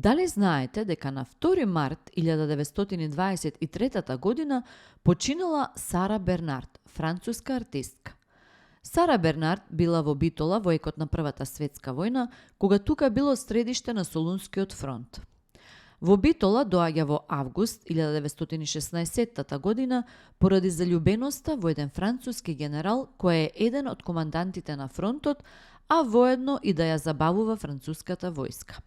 Дали знаете дека на 2 март 1923 година починала Сара Бернард, француска артистка? Сара Бернард била во Битола во екот на Првата светска војна, кога тука било средиште на Солунскиот фронт. Во Битола доаѓа во август 1916 година поради заљубеноста во еден француски генерал кој е еден од командантите на фронтот, а воедно и да ја забавува француската војска.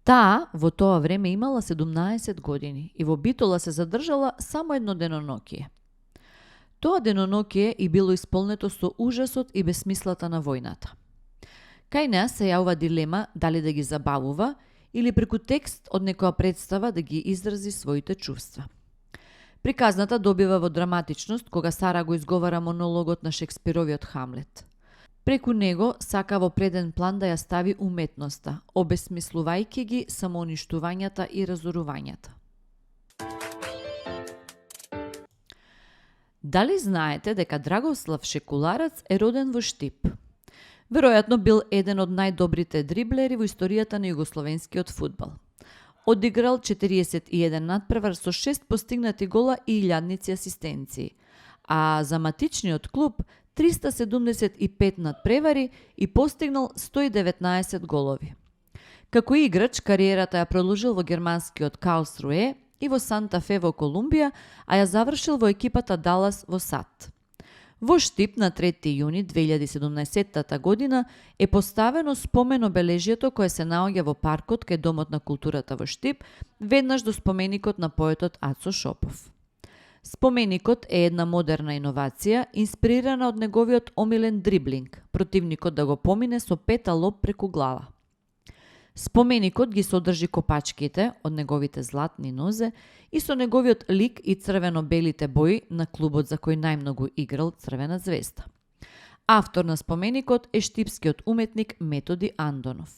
Таа во тоа време имала 17 години и во Битола се задржала само едно денонокие. Тоа денонокие и било исполнето со ужасот и бесмислата на војната. Кај неа се јавува дилема дали да ги забавува или преку текст од некоја представа да ги изрази своите чувства. Приказната добива во драматичност кога Сара го изговара монологот на Шекспировиот Хамлет. Преку него сака во преден план да ја стави уметноста, обесмислувајќи ги самоуништувањата и разорувањата. Дали знаете дека Драгослав Шекуларац е роден во Штип? Веројатно бил еден од најдобрите дриблери во историјата на југословенскиот фудбал. Одиграл 41 надпревар со 6 постигнати гола и илјадници асистенции, а за матичниот клуб 375 надпревари и постигнал 119 голови. Како играч, кариерата ја продолжил во германскиот Карлсруе и во Санта Фе во Колумбија, а ја завршил во екипата Далас во САД. Во Штип на 3 јуни 2017 година е поставено спомен обележјето кое се наоѓа во паркот кај Домот на културата во Штип, веднаш до споменикот на поетот Ацо Шопов. Споменикот е една модерна иновација, инспирирана од неговиот омилен дриблинг, противникот да го помине со пета лоп преку глава. Споменикот ги содржи копачките од неговите златни нозе и со неговиот лик и црвено-белите бои на клубот за кој најмногу играл Црвена звезда. Автор на споменикот е штипскиот уметник Методи Андонов.